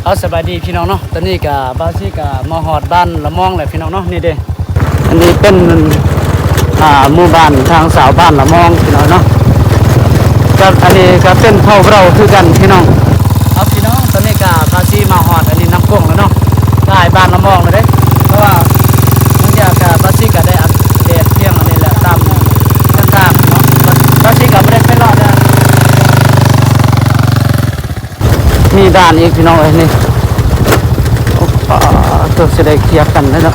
ເອົາ ສະບາຍດີພີ່ນ້ອງເນາະ, ຕອນນີ້ກະບ່າວຊີກະມາຮອດບ້ານລະມອງແລ້ວພີ່ນ້ອງເນາະ. ນີ້ເດ້ ອັນນີ້ເປັນ ອ່າ ໝູ່ບ້ານທາງຊາວບ້ານລະມອງພີ່ນ້ອງເນາະ. ກັບອັນນີ້ກະເປັນເຜົ່າເຮົາຄືກັນພີ່ນ້ອງ. ເອົາ ພີ່ນ້ອງ ຕອນນີ້ກະບ່າວຊີມາຮອດອັນນີ້ນ້ຳໂຂງແລ້ວເນາະ, ທ້າຍບ້ານລະມອງແລ້ວເດ້. ເພາະວ່າບາງເທື່ອກະບ່າວຊີກະໄດ້ອັບເດດພຽງອັນນີ້ແຫຼະ ຕາມເສັ້ນທາງເນາະ, ບ່າວຊີກະບໍ່ໄດ້ໄປເລາະເດີ. ມີດ່ານອີກພີ່ນ້ອງເອີຍນີ້. ໂອ້ ປາດໂທ້ ຊິໄດ້ເຄຍກັນແລ້ວເນາະ.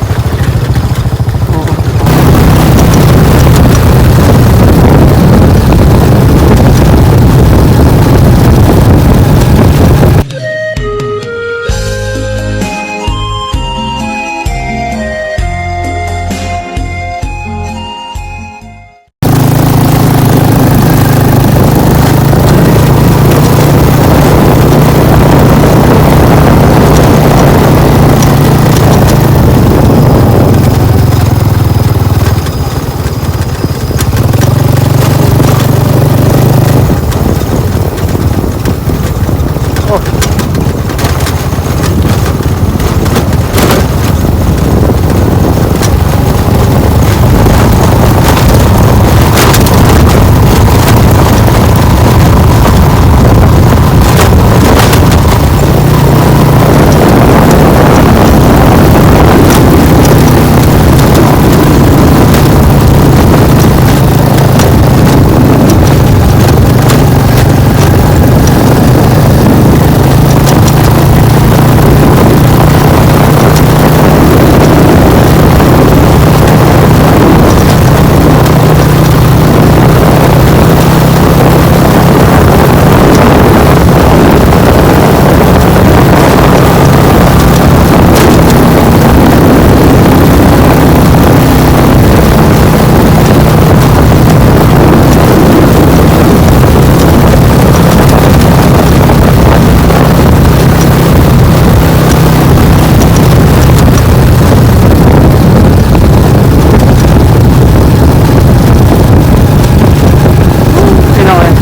ພີ່ນ້ອງເອີຍ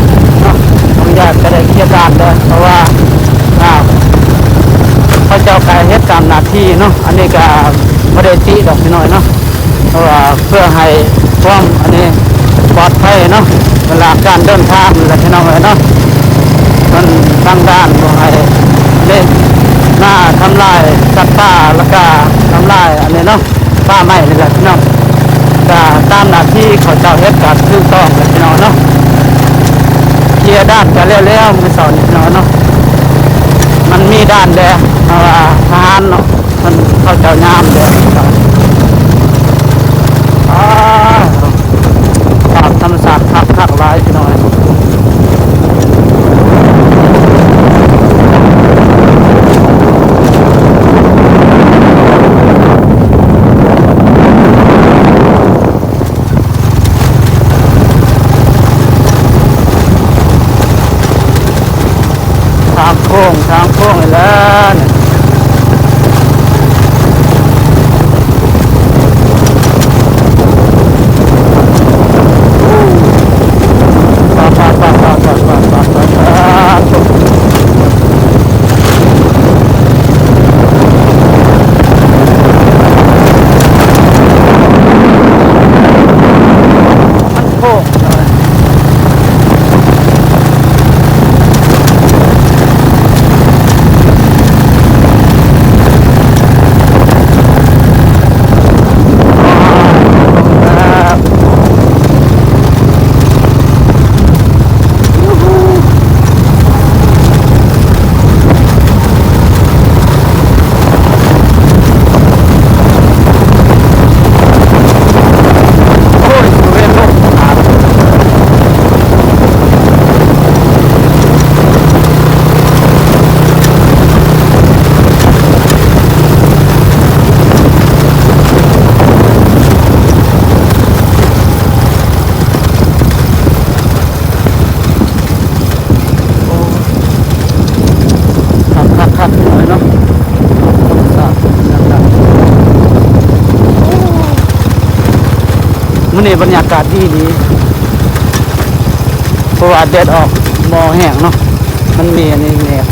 ເນາະ, ທາງຍາດກະໄດ້ເຄຍດ່ານແລ້ວ ເພາະວ່າ ອ່າ ເຂົາເຈົ້າກະເຮັດຕາມໜ້າທີ່ເນາະ. ອັນນີ້ກະບໍ່ໄດ້ຕິດອກພີ່ນ້ອງເນາະ, ເພາະວ່າເພື່ອໃຫ້ຄວາມອັນນີ້ປອດໄພເນາະ ເວລາການເດີນທາງນີ້ແຫຼະພີ່ນ້ອງເອີຍເນາະ. ມັນຕັ້ງດ່ານບໍ່ໃຫ້ເລະ ມາທຳລາຍສັດປ່າ ແລ້ວກະທຳລາຍອັນນີ້ເນາະ ປ່າໄມ້ນີ້ແຫຼະພີ່ນ້ອງ. ກະຕາມໜ້າທີ່ເຂົາເຈົ້າເຮັດກະຖືກຕ້ອງແຫຼະພີ່ນ້ອງເນາະ. ເຄຍດ່ານກະແລ້ວໆ ມື້ເຊົ້ານີ້ພີ່ນ້ອງເນາະ, ມັນມີດ່ານແດ່ ເພາະວ່າທະຫານເນາະ ເພິ່ນເຂົາເຈົ້າຍາມແດ່. ອ່າ ພາບທຳມະຊາດຄັກໆຫຼາຍພີ່ນ້ອງເອີຍ. ທາງໂຄ້ງ ທາງໂຄ້ງອີກແລ້ວນີ້. ໂອ້ ຄັກໆໆ ພີ່ນ້ອງເນາະ. ມື້ນີ້ບັນຍາກາດດີໆ ເພາະວ່າແດດອອກບໍ່ແຮງເນາະ, ມັນມີອັນນີ້ແດດ.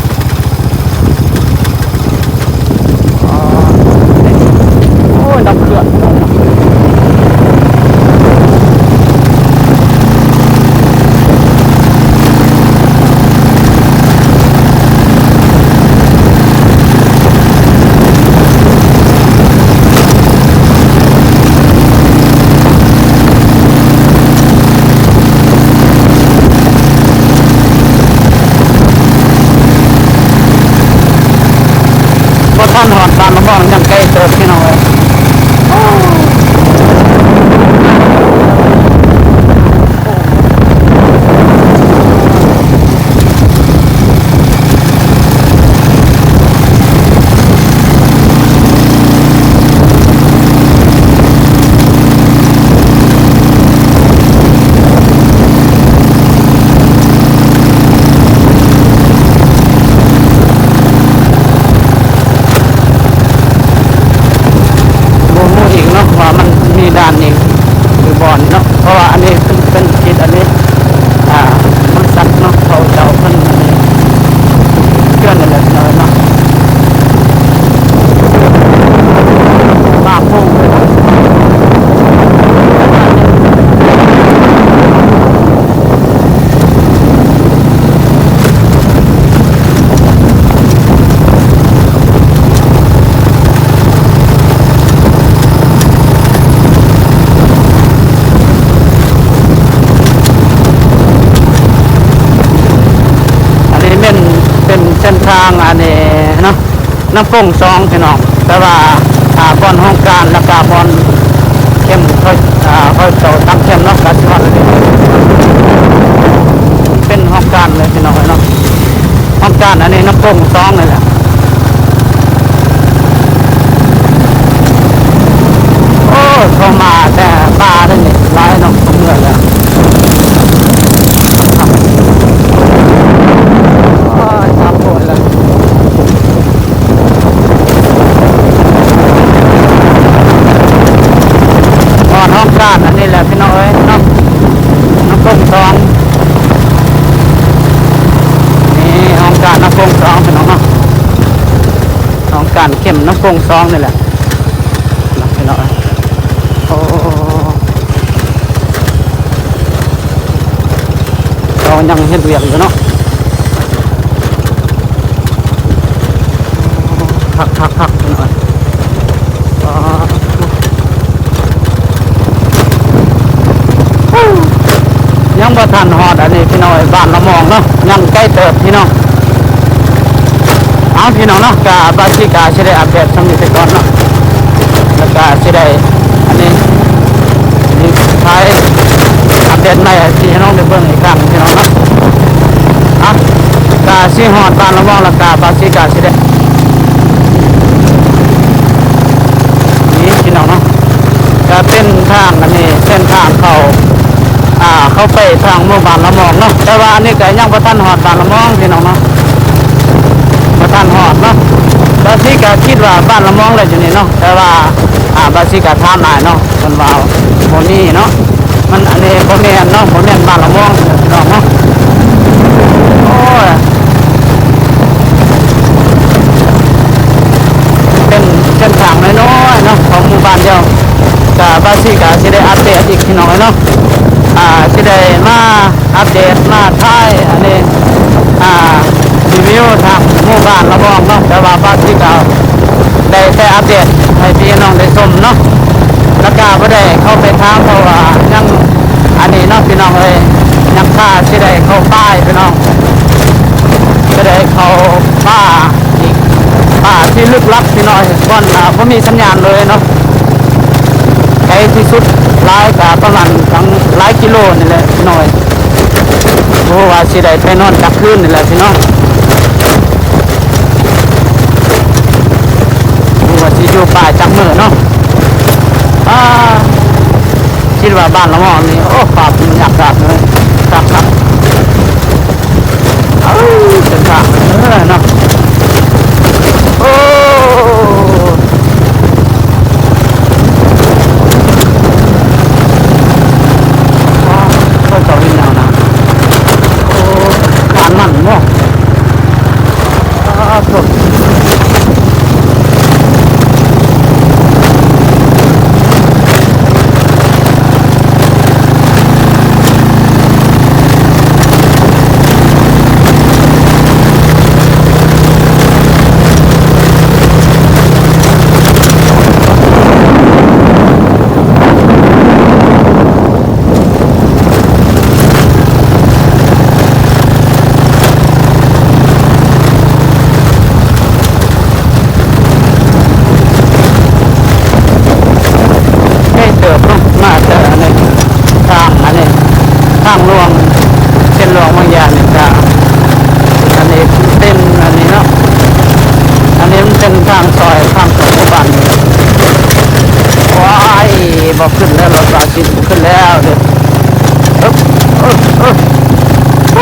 ທາງອັນນີ້ເນາະ ນ້ຳໂຂງສອງ ພີ່ນ້ອງ ແຕ່ວ່າ ອ່າ ບ່ອນຫ້ອງການ ແລ້ວກະບ່ອນເຂັມ ເຂົາ ອ່າ ເຂົາເຈົ້າຕັ້ງເຂັມເນາະ ກະຊິຮອດ ເປັນຫ້ອງການເລີຍ ພີ່ນ້ອງເອີຍເນາະ ຫ້ອງການອັນນີ້ ນ້ຳໂຂງສອງນີ້ແຫຼະ. ໂອ້ ເຂົາມາແຕ່ປ່າເດ້ນີ້ ຫຼາຍເນາະ ເຂົາເມືອແລ້ວ ໂອ້ຍ ຕາໂພດແລ້ວ ຮອດຫ້ອງການອັນນີ້ແຫຼະ ພີ່ນ້ອງເອີຍເນາະ ນ້ຳໂຂງສອງ ນີ້ຫ້ອງການນ້ຳໂຂງສອງ ພີ່ນ້ອງເນາະ ຫ້ອງການເຂັມນ້ຳໂຂງສອງນີ້ແຫຼະ ພີ່ນ້ອງເອີຍ ໂອ້ ເຂົາຍັງເຮັດວຽກຢູ່ເນາະ ຄັກໆໆ ພີ່ນ້ອງເອີຍ ອໍ ຍັງບໍ່ທັນຮອດອັນນີ້ ພີ່ນ້ອງເອີຍ ບ້ານລະມອງເນາະ ຍັງໄກເຕີບ ພີ່ນ້ອງ. ເອົາ ພີ່ນ້ອງເນາະ ກະບາຊິກະຊິໄດ້ອັບເດດສ່ຳນີ້ໄປກ່ອນເນາະ ແລ້ວກະຊິໄດ້ອັນນີ້ ນີ້ ຖ່າຍອັບເດດໃໝ່ໃຫ້ພີ່ນ້ອງໄດ້ເບິ່ງອີກຄັ້ງ ພີ່ນ້ອງເນາະ. ເອົາ ກະຊິຮອດບ້ານລະມອງ ແລ້ວກະບາຊິກະຊິໄດ້ ນີ້ ພີ່ນ້ອງເນາະ ກະເປັນທາງອັນນີ້ ເສັ້ນທາງເຂົ້າ ອ່າ ເຂົ້າໄປທາງໝູ່ບ້ານລະມອງເນາະ ແຕ່ວ່າອັນນີ້ກະຍັງບໍ່ທັນຮອດບ້ານລະມອງ ພີ່ນ້ອງເນາະ ບໍ່ທັນຮອດເນາະ. ບາຊິກະຄິດວ່າບ້ານລະມອງແຫຼະຢູ່ນີ້ເນາະ ແຕ່ວ່າ ອ່າ ບາຊິກະຖາມອ້າຍເນາະ ເພິ່ນວ່າບໍ່ມີເນາະ ມັນອັນນີ້ບໍ່ແມ່ນເນາະ ບໍ່ແມ່ນບ້ານລະມອງ ພີ່ນ້ອງເນາະ. ໂອ້ຍ ເປັນເສັ້ນທາງນ້ອຍໆເນາະ ຂອງໝູ່ບ້ານດຽວ ກະບາຊິກະຊິໄດ້ອັບເດດອີກ ພີ່ນ້ອງເອີຍເນາະ ອ່າ ຊິໄດ້ມາອັບເດດ ມາຖ່າຍອັນນີ້ ອ່າ ຣີວິວທາງໝູ່ບ້ານລະບອງເນາະ ແຕ່ວ່າບາຊິກະໄດ້ແຕ່ອັບເດດໃຫ້ພີ່ນ້ອງໄດ້ຊົມເນາະ ແລ້ວກະບໍ່ໄດ້ເຂົ້າໄປຖາມ ເພາະວ່າຍັງອັນນີ້ເນາະ ພີ່ນ້ອງເອີຍ ຍັງຖ້າຊິໄດ້ເຂົ້າປ່າ ພີ່ນ້ອງ ຊິໄດ້ເຂົ້າປ່າອີກ ປ່າທີ່ລຶກລັບ ພີ່ນ້ອງ ບ່ອນ ອ່າ ບໍ່ມີສັນຍານເລີຍເນາະ. ໄກທີ່ສຸດຫຼາຍກະປະມານຕັ້ງຫຼາຍກິໂລນີ້ແຫຼະພີ່ນ້ອງ ບໍ່ຮູ້ວ່າຊິໄດ້ໄປນອນຈັກຄືນນີ້ແຫຼະພີ່ນ້ອງ ບໍ່ຮູ້ວ່າຊິຢູ່ປ່າຈັກມື້ເນາະ. ອ່າ ຄິດວ່າບ້ານລະມອງນີ້ ໂອ້ ພາບບັນຍາກາດເລີຍ ຄັກໆ. ເອີ ເສັ້ນທາງເດີເນາະ ໂອ້ ເຂົາເຈົ້າເຮັດຫຍັງນະ ໂອ້ ການມັນເນາະ. ອ່າ ໂທ້ ໃຫຍ່ເຕີບເນາະ ມາແຕ່ອັນນີ້ ທາງອັນນີ້ ທາງຫຼວງ ເສັ້ນຫຼວງບາງຢາງນີ້ກະ ອັນນີ້ເປັນອັນນີ້ເນາະ ອັນນີ້ມັນເປັນທາງຊອຍ ທາງເຂົ້າໝູ່ບ້ານນີ້. ວ້າຍ ບໍ່ຂຶ້ນແລ້ວ ລົດບາຊິນບໍ່ຂຶ້ນແລ້ວເດີ. ອຶບ ອຶບ ອຶບ ໂ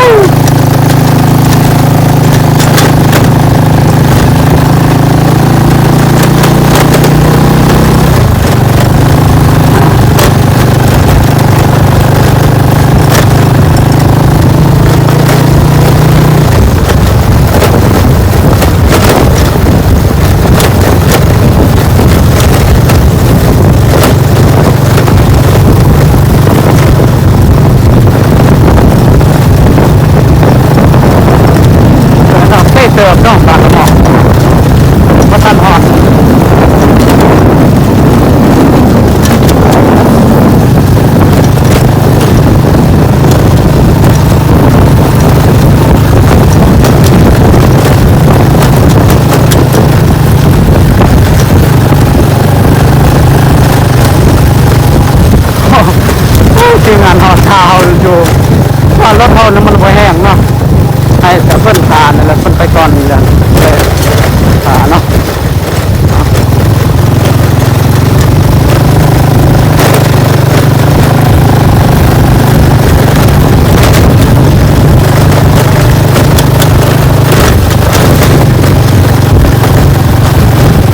ຄົນມັນບໍ່ແຫ້ງເນາະ ໃຫ້ແຕ່ເພິ່ນຖ້ານັ້ນແຫຼະ ເພິ່ນໄປກ່ອນນີ້ແຫຼະ ຖ້າເນາະ.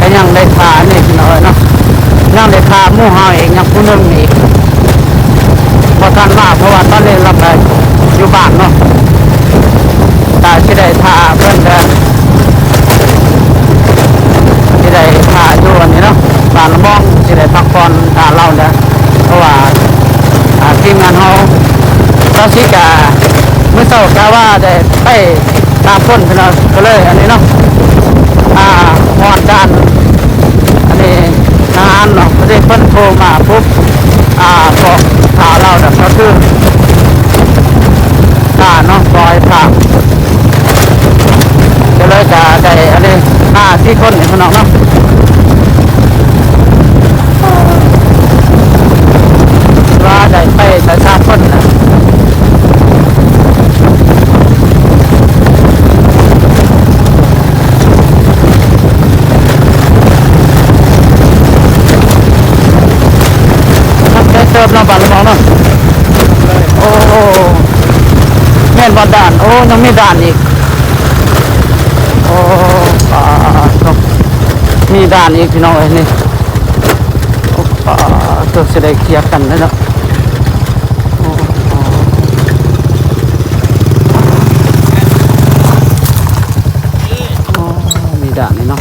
ກໍຍັງໄດ້ຖ້ານີ້ພີ່ນ້ອງເອີຍເນາະ ຍັງໄດ້ຖ້າໝູ່ເຮົາອີກ ຍັງຜູ້ໜຶ່ງອີກ ບໍ່ທັນມາ ເພາະວ່າຕອນນີ້ລາວໄປຢູ່ບ້ານເນາະ ກໍຊິໄດ້ຖ້າເພິ່ນ ກໍຊິໄດ້ຖ້າຢູ່ອັນນີ້ເນາະ ບ້ານລະມ່ອງ ຊິໄດ້ພັກຜ່ອນຖ້າລາວແຫຼະ ເພາະວ່າ ອ່າ ທີມງານເຮົາ ເຮົາຊິກະ ມື້ເຊົ້າກະວ່າໄດ້ໄປຕາກຝົນພີ່ນ້ອງ ກໍເລີຍອັນນີ້ເນາະ ອ່າ ຮອດດ່ານ ອັນນີ້ທະຫານເນາະ ພໍດີເພິ່ນໂທມາປຸບ ອ່າ ບອກຂ່າວລາວນະ ກໍຄືຖ້າເນາະ ບໍ່ໃຫ້ຖ້າ ກໍເລີຍກະໄດ້ອັນນີ້ ຫ້າສີ່ຄົນນີ້ພີ່ນ້ອງເນາະ ວ່າໄດ້ໄປແຕ່ສາມຄົນນະ. ໄກເຕີບເນາະ ບ້ານລະມ່ອງເນາະ ໂອ້ ແມ່ນບໍ່ດ່ານ ໂອ້ ຍັງມີດ່ານອີກ ໂອ້ ປາດໂທ້ ມີດ່ານອີກພີ່ນ້ອງເອີຍນີ້ ໂອ້ ປາດໂທ້ ຊິໄດ້ເຄຍກັນເດ້ເນາະ ໂອ້ ໂອ້ ມີດ່ານນີ້ເນາະ.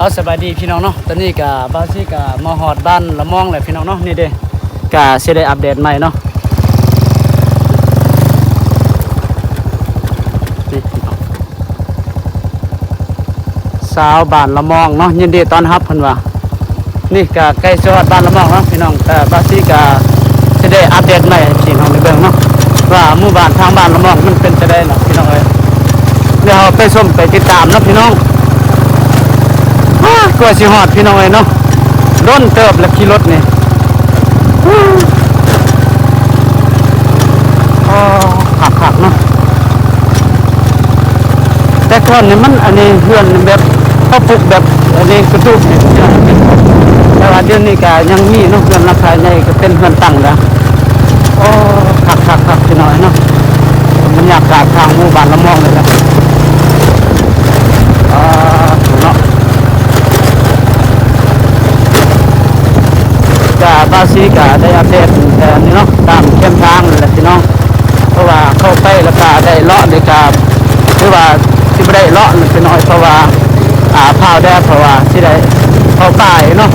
ເອົາ ສະບາຍດີພີ່ນ້ອງເນາະ ຕອນນີ້ກະບ່າວຊີກະມາຮອດບ້ານລະມ່ອງແລ້ວພີ່ນ້ອງເນາະ ນີ້ເດ້ ກະຊິໄດ້ອັບເດດໃໝ່ເນາະ ນີ້ພີ່ນ້ອງ. ຊາວບ້ານລະມ່ອງເນາະ ຍິນດີຕ້ອນຮັບເພິ່ນວ່າ ນີ້ກະໃກ້ຊິຮອດບ້ານລະມ່ອງເນາະພີ່ນ້ອງ ກະບ່າວຊີກະຊິໄດ້ອັບເດດໃໝ່ໃຫ້ພີ່ນ້ອງໄດ້ເບິ່ງເນາະ ວ່າໝູ່ບ້ານທາງບ້ານລະມ່ອງມັນເປັນຈັ່ງໃດເນາະພີ່ນ້ອງເອີຍ ດຽວເຮົາໄປຊົມໄປຕິດຕາມເນາະພີ່ນ້ອງ ອ້າ ກວ່າຊິຮອດພີ່ນ້ອງເອີຍເນາະ ດົນເຕີບແລ້ວຂີ່ລົດນີ້ ໂອ້ ຄັກໆເນາະ ແຕ່ກ່ອນນີ້ມັນ ອັນນີ້ເຮືອນແບບເຂົາປຸກແບບ ອັນນີ້ກະຕູບນີ້ ແຕ່ວ່າດຽວນີ້ກະຍັງມີເນາະ ເຮືອນຫຼັງຄາໃຫຍ່ກະເປັນເຮືອນຕັ້ງແລ້ວ ໂອ້ ຄັກໆໆ ພີ່ນ້ອງເນາະ ບັນຍາກາດທາງໝູ່ບ້ານລະມ່ອງນີ້ແຫຼະ ອ່າ ເນາະ ກະບ່າວຊີກະໄດ້ອັບເດດແຕ່ນີ້ເນາະ ຕາມເສັ້ນທາງນີ້ແຫຼະພີ່ນ້ອງ ເພາະວ່າເຂົ້າໄປແລ້ວກະໄດ້ເລາະນີ້ກະ ຄືວ່າຊິບໍ່ໄດ້ເລາະນີ້ພີ່ນ້ອງ ເພາະວ່າ ອ່າ ພ້າວແດ່ ເພາະວ່າຊິໄດ້ເຂົ້າປ່າເນາະ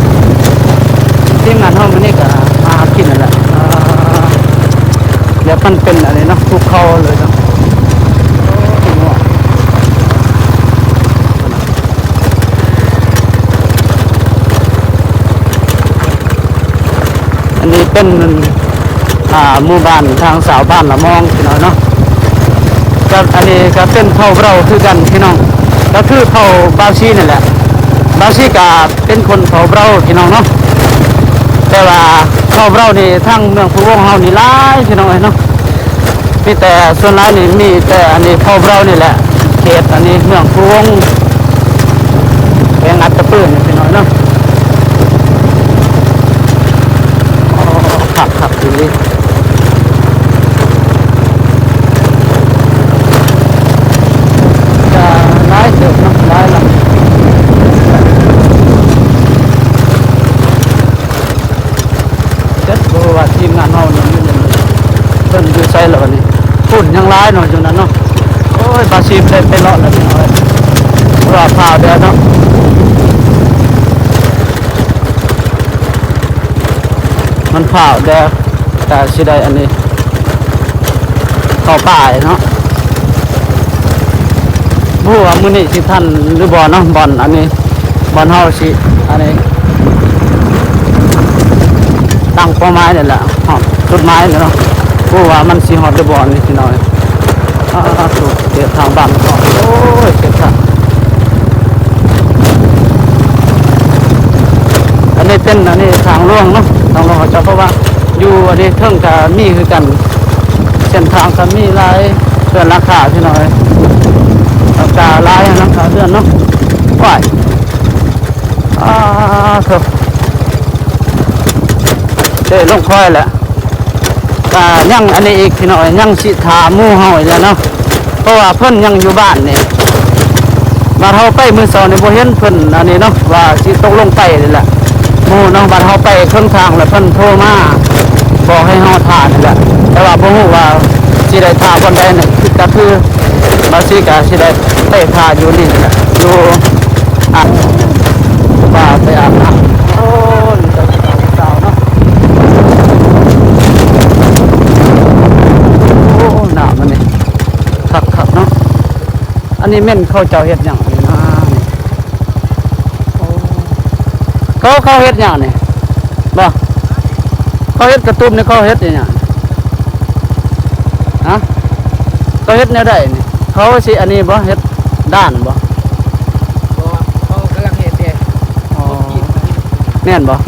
ທີມງານເຮົາມື້ນີ້ກະມາຫາກິນນັ້ນແຫຼະ ອ່າ ແບບມັນເປັນອັນນີ້ເນາະ ພູເຂົາເລີຍເນາະ. ອັນນີ້ເປັນ ອ່າ ໝູ່ບ້ານທາງຊາວບ້ານລະມ່ອງພີ່ນ້ອງເນາະ ກະອັນນີ້ກະເປັນເຜົ່າເບົາຄືກັນພີ່ນ້ອງ ກະຄືເຜົ່າບ່າວຊີນີ້ແຫຼະ ບ່າວຊີກະເປັນຄົນເຜົ່າເບົາພີ່ນ້ອງເນາະ ແຕ່ວ່າເຜົ່າເບົານີ້ທາງເມືອງພູວົງເຮົານີ້ຫຼາຍພີ່ນ້ອງເອີຍເນາະ. ມີແຕ່ສ່ວນຫຼາຍນີ້ ມີແຕ່ອັນນີ້ເຜົ່າເບົານີ້ແຫຼະ ເຂດອັນນີ້ເມືອງພູວົງ ແຂວງອັດຕະປືນີ້ພີ່ນ້ອງເນາະ ໂອ້ ຄັກໆ ອີ່ຫຼີ ກະຫຼາຍເຕີບເນາະ ຫຼາຍລຳ. ຈັກບໍ່ຮູ້ວ່າທີມງານເຮົານີ້ຢູ່ ເພິ່ນຢູ່ໃສແລ້ວບັດນີ້ ຝຸ່ນຍັງຫຼາຍເນາະ ຢູ່ນັ້ນເນາະ. ໂອ້ຍ ພາຊີໄດ້ໄປເລາະແລ້ວພີ່ນ້ອງເອີຍ ວ່າພາວແດ່ເນາະ ມັນພາວແດ່ ກະຊິໄດ້ອັນນີ້ ເຂົ້າປ່າເນາະ. ບໍ່ຮູ້ວ່າມື້ນີ້ຊິທັນຫຼືບໍ່ເນາະ ບ່ອນອັນນີ້ ບ່ອນເຮົາຊິອັນນີ້ ຕັ້ງເປົ້າໝາຍນີ້ແຫຼະ ຮອດຈຸດໝາຍນີ້ເນາະ. ບໍ່ຮູ້ວ່າມັນຊິຮອດຫຼືບໍ່ນີ້ພີ່ນ້ອງ. ອ່າ ເຂດທາງບ້ານເນາະ ໂອ້ຍ ເຂດທາງ ອັນນີ້ເປັນ ອັນນີ້ທາງຫຼວງເນາະ ທາງຫຼວງເຂົາເຈົ້າ ເພາະວ່າຢູ່ອັນນີ້ເທິງກະມີຄືກັນ ເສັ້ນທາງກະມີຫຼາຍເຮືອນຫຼັງຄາ ພີ່ນ້ອງເອີຍ ຫຼັງຄາຫຼາຍ ຫຼັງຄາເຮືອນເນາະ ວ້າຍ ອ່າ ໂທ້ ເດ້ລົງຄອຍແລ້ວ ກະຍັງອັນນີ້ອີກພີ່ນ້ອງ ຍັງຊິຖ້າໝູ່ເຮົາອີກແຫຼະເນາະ ເພາະວ່າເພິ່ນຍັງຢູ່ບ້ານນີ້ ບາດເຮົາໄປມື້ເຊົ້ານີ້ບໍ່ເຫັນເພິ່ນອັນນີ້ເນາະ ວ່າຊິຕົກລົງໄປນີ້ແຫຼະ ໝູ່ເນາະ ບາດເຮົາໄປເຄິ່ງທາງແລ້ວເພິ່ນໂທມາບອກໃຫ້ເຮົາຖ້ານີ້ແຫຼະ ແຕ່ວ່າບໍ່ຮູ້ວ່າຊິໄດ້ຖ້າບ່ອນໃດນີ້ ກະຄື ບາຊິກະຊິໄດ້ໄປຖ້າຢູ່ນີ້ແຫຼະ ຢູ່ ອາບ ວ່າໄປອາບນ້ຳ ໂອ້ ມີແຕ່ຜູ້ສາວເນາະ ໂອ້ ນ້ຳມັນນີ້ ຄັກໆ ເນາະ ອັນນີ້ແມ່ນເຂົາເຈົ້າເຮັດຫຍັງນີ້ນາ ໂອ້ ເຂົາ ເຂົາເຮັດຫຍັງນີ້ ບໍ່ ເຂົາເຮັດກະຕຸ່ມນີ້ ເຂົາເຮັດອີຫຍັງ ຮະ ເຂົາເຮັດແນວໃດນີ້ ເຂົາຊິອັນນີ້ບໍ່ ເຮັດດ້ານບໍ່ ບໍ່ ເຂົາກຳລັງເຮັດເດ້ ອໍ ແມ່ນບໍ່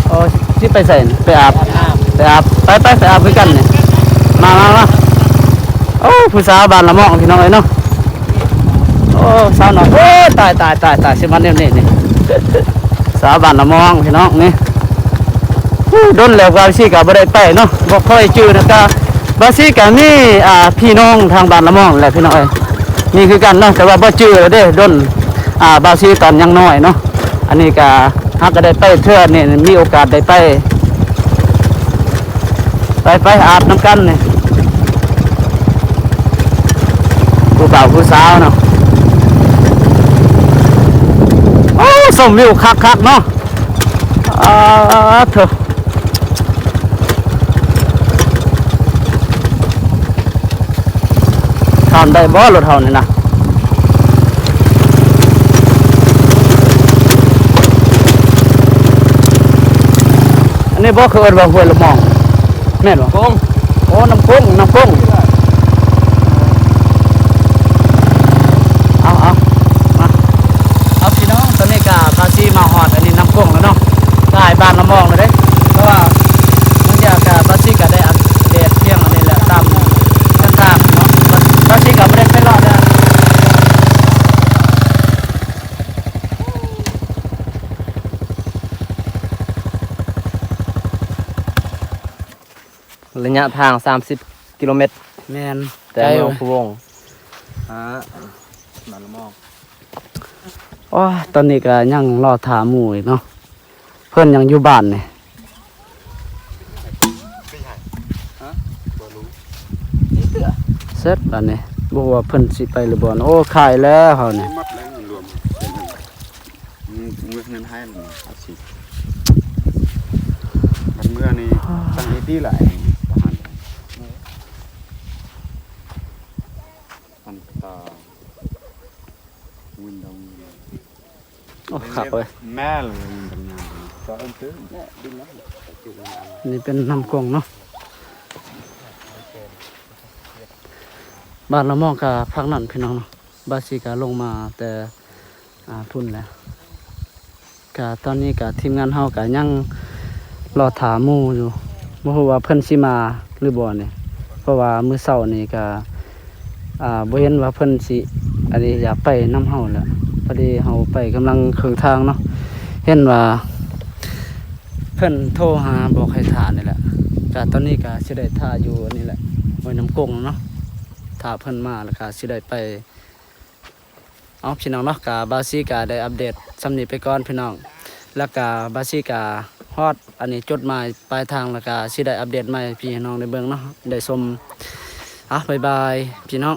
ອໍ ຊິໄປໃສນີ້ ໄປອາບ ອາບນ້ຳ ໄປອາບ ໄປ ໄປ ໄປອາບຄືກັນນີ້ ມາ ມາ ມາ ໂອ້ ຜູ້ສາວບ້ານລະມອງ ພີ່ນ້ອງເອີຍເນາະ ໂອ້ ສາວນ້ອຍ ໂອ້ ຕາຍ ຕາຍ ຕາຍ ຕາຍ ຊິມາແນວນີ້ນີ້ ສາວບ້ານລະມອງ ພີ່ນ້ອງນີ້ ໂອ້ ດົນແລ້ວ ບາຊິກະບໍ່ໄດ້ໄປເນາະ ບໍ່ຄ່ອຍຈື່ນະ ກະ ບາຊິກະມີ ອ່າ ພີ່ນ້ອງທາງບ້ານລະມອງແຫຼະ ພີ່ນ້ອງເອີຍ ມີຄືກັນເນາະ ແຕ່ວ່າບໍ່ຈື່ແລ້ວເດ້ ດົນ ອ່າ ບາຊິຕອນຍັງນ້ອຍເນາະ ອັນນີ້ກະຫາກະໄດ້ໄປເທື່ອນີ້ ມີໂອກາດໄດ້ໄປ ໄປ ໄປອາບນຳກັນນີ້ ຜູ້ບ່າວຜູ້ສາວເນາະ ໂອ້ ຊົມວິວຄັກໆ ເນາະ ອາ ໂທ້ ຂ້າມໄດ້ບໍ່ລົດເຮົານີ້ນະ ອັນນີ້ບໍ່ ເຂົາເອີ້ນວ່າຫ້ວຍລະມອງ ແມ່ນບໍ່? ກົງ ໂອ້ ນ້ຳກົງ ນ້ຳກົງ ເອົາ ເອົາ ມາ ເອົາ ພີ່ນ້ອງ ຕອນນີ້ກະບາຊິມາຮອດອັນນີ້ນ້ຳກົງແລ້ວເນາະ ກາຍບ້ານລະມອງແລ້ວເດ້ ເພາະວ່າບາງເທື່ອກະບາຊິກະໄດ້ອັບເດດພຽງອັນນີ້ແຫຼະ ຕາມເສັ້ນທາງເນາະ ບາຊິກະບໍ່ໄດ້ໄປເລາະເດີ. ໄລຍະທາງສາມສິບກິໂລແມັດ ແມ່ນ ແຕ່ເມືອງພູວົງ ອ່າ ບ້ານລະມອງ ໂອ້ຍ ຕອນນີ້ກະຍັງລໍຖ້າໝູ່ອີກເນາະ ເພິ່ນຍັງຢູ່ບ້ານນີ້ ເສັດບາດນີ້ ບໍ່ຮູ້ວ່າເພິ່ນຊິໄປຫຼືບໍ່ ໂອ້ ຂາຍແລ້ວເຮົານີ້ ອືມ ເມື່ອເຮືອນໃຫ້ມັນອາຊີບ ມັນເມື່ອນີ້ ອ່າ ຕັ້ງໃຫ້ດີຫຼາຍ ມັນຕາ ວິນດອງ ໂອ້ ຄັກເວີຍ ແມ່ນ ວິນດອງງາມ ຈອເອີ້ນຕື່ມ ນີ້ເປັນນ້ຳກົງເນາະ ບ້ານລະມອງກະພາກນັ້ນ ພີ່ນ້ອງເນາະ ບາຊິກະລົງມາແຕ່ ອ່າ ພຸ້ນແຫຼະ ກະຕອນນີ້ກະທີມງານເຮົາກະຍັງລໍຖ້າໝູ່ຢູ່ ບໍ່ຮູ້ວ່າເພິ່ນຊິມາຫຼືບໍ່ນີ້ ເພາະວ່າມື້ເຊົ້ານີ້ກະ ອ່າ ບໍ່ເຫັນວ່າເພິ່ນຊິ ອັນນີ້ ຢາກໄປນຳເຮົາແຫຼະ ພໍດີເຮົາໄປກຳລັງເຄິ່ງທາງເນາະ ເຫັນວ່າເພິ່ນໂທຫາບອກໃຫ້ຖ້ານີ້ແຫຼະ ກະຕອນນີ້ກະຊິໄດ້ຖ້າຢູ່ອັນນີ້ແຫຼະ ຫ້ວຍນ້ຳກົງເນາະ ຖ້າເພິ່ນມາແລ້ວກະຊິໄດ້ໄປ ເອົາ ພີ່ນ້ອງເນາະ ກະບ່າວຊີກະໄດ້ອັບເດດສ່ຳນີ້ໄປກ່ອນພີ່ນ້ອງ ແລ້ວກະບ່າວຊີກະຮອດອັນນີ້ຈຸດໝາຍປາຍທາງ ແລ້ວກະຊິໄດ້ອັບເດດໃໝ່ໃຫ້ພີ່ໃຫ້ນ້ອງໄດ້ເບິ່ງເນາະ ໄດ້ຊົມ ເອົາ ບາຍບາຍພີ່ນ້ອງ.